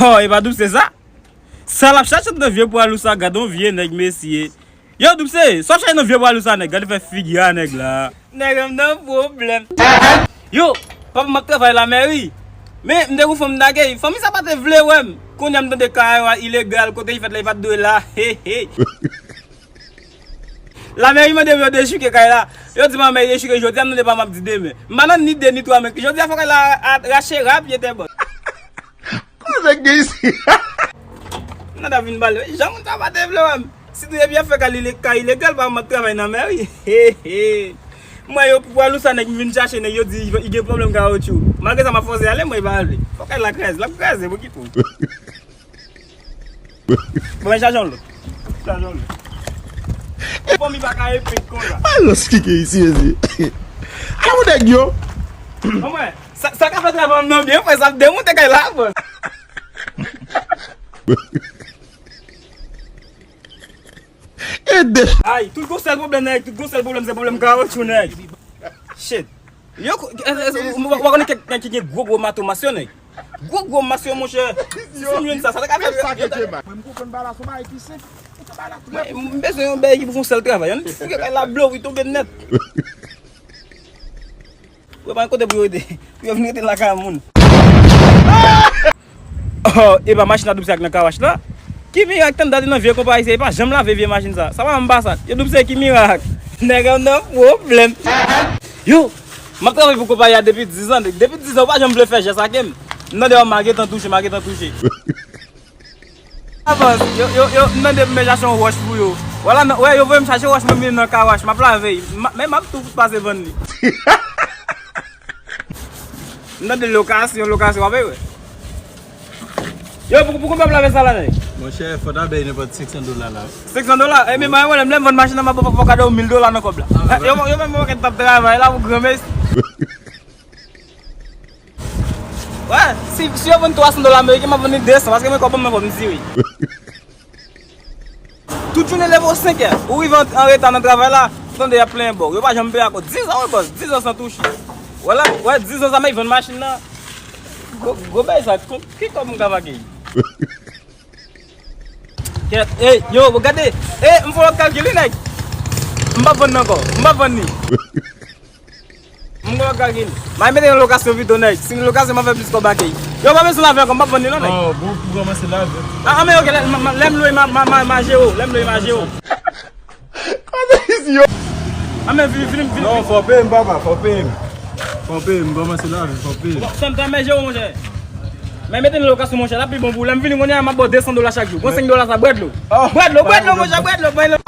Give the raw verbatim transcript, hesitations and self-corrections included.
Oh, e pa Doubs se sa? Sa l ap chache nan vye pwal ou sa, gad on vye nèg, mesye. Yo, Doubs, sa w ap chache nan vye pwal ou sa, nèg? Gad fè figi a nèg la. Nèg an nan pwoblèm. Yo, papa m ap travay lamèri. Men, m te gon fanm m t ap gen. Fanmi sa pa te vle wè m. Kounye a m tande kay la ilegal, kote li fèt la, li pa t dwe la. Hey, hey. Lamèri mande pou yo dechouke kay la. Yo di m anmè dechouke jodi a, m tande pa m ap di demen. M pa nan ni de ni twa men. Jodi a fò kay la a- rache rapyetèbòt. Kote nèg gen isi? M nan ta vin pale. Jan moun sa pa te vle wè m. Sitou depi y ap fè kay ile- kay ilegal, pa m ap travay nan mèri. He, he. Mwen yo pou pwal ou sa nèg m vin chache nèg yo di li gen pwoblèm kawotchou. Malgre sa m ap fòse ale, mwen pa vle. Fò kay la kraze, l ap kraze, pou ki pou. Bon, chaje yon lòt. Chaje yon lòt. Fanmi pa ka epik konsa. Alòs ki gen isi, mesye. Ala yon nèg yo. Anmwey, sa, sa ka fè travay m nan byen, frè, sa ap demonte kay la, bòs. Ede. Ay, tout gon sèl pwoblèm, nèg, tout gon sèl pwoblèm, se pwoblèm kawotchou, nèg. Shit. Yo, w konnen kèk nèg ki gen gwo, gwo mato mas yo, nèg. Gwo, gwo mas yo, monchè. Si m jwenn sa, sa ta ka fè. Mwen, m konprann bagay la, se yon bagay ki senp. Mwen, m bezwen yon bagay ki pou fè yon sèl travay. Yon fouke kay la, blow, li tonbe nèt. Ou pa gen kote pou yo rete. Pou yo vin rete lakay moun. Oh, e pa machin a Doubs ak nan kawash la? Ki mirak, tann date nan vye konpayi sa, e pa janm lave vye machin sa. Sa pa anbasad. Yo, Doubs, ki mirak? Nèg an nan pwoblèm. Yo, m ap travay pou konpayi a depi diz an. Depi diz an, ou pa janm vle fè jès ak m. M tande w, m a gentan touche, m a gentan touche. Avans, yo, yo, yo, m tande m chache yon wòch pou yo. Wala, nan, wè, yo voye m chache wòch, mwen vin nan kawash, m ap lave. M a- men m ap tou fout pase vann li. M tande lokasyon, lokasyon, w ap wè. Yo, pou, pou konbyen w ap lave sa la, nèg? Monchè, fò ta bay nenpòt senk san dola la. Senk san dola? Ebyen, mwen, lè m vann machin nan, m ap ba w kado mil dola nan kòb la. Ah, yo, yo, menm mwen t ap travay la pou granmesi. Wè, si, si yo vann twa san dola ameriken, m ap vann li de san, paske mwen kòb mwen fò m tire. Tout jounen leve w senk è, ou rive an, an reta nan travay la, tande y ap plenyen bò. Yo pa janm peye ankò. Diz an wi, bòs, diz an san touche. Wè la, wè, diz an sa, m ap vann machin nan. Gwo, gwo bagay sa, kon- ki kòb m ka make? Kèt, ey, yo, gade, ey, m fè lòt kalkil wi, nèg. M p ap vann nan ankò, m p ap vann li. M gen lòt kalkil. M a mete nan lokasyon pito, nèg. Si gen lokasyon, m a fè plis kòb ak li. Yo, pa bezwen lave ankò, m p ap vann li non, nèg. Oh, bon, pou kòmanse lave. Ah, ah, men ok, lè, ma- ma- lè m lwe, ma- ma- ma- ma jere w, lè m lwe, ma jere w. Kote isi yo? Ah, men vini, vini, vini. Non, fò peye m, papa, fò peye m. Fò peye m, kòmanse lave, fò peye m. Bon, sa m ta men jere w, monchè. Men mete nan lokasyon, monchè, la pi bon pou ou. Lè m vini kounye a, m ap ba w de san dola chak jou. Pran senk dola sa, bwè dlo. Oh, bwè dlo, bwè dlo, monchè, bwè dlo, bwè dlo.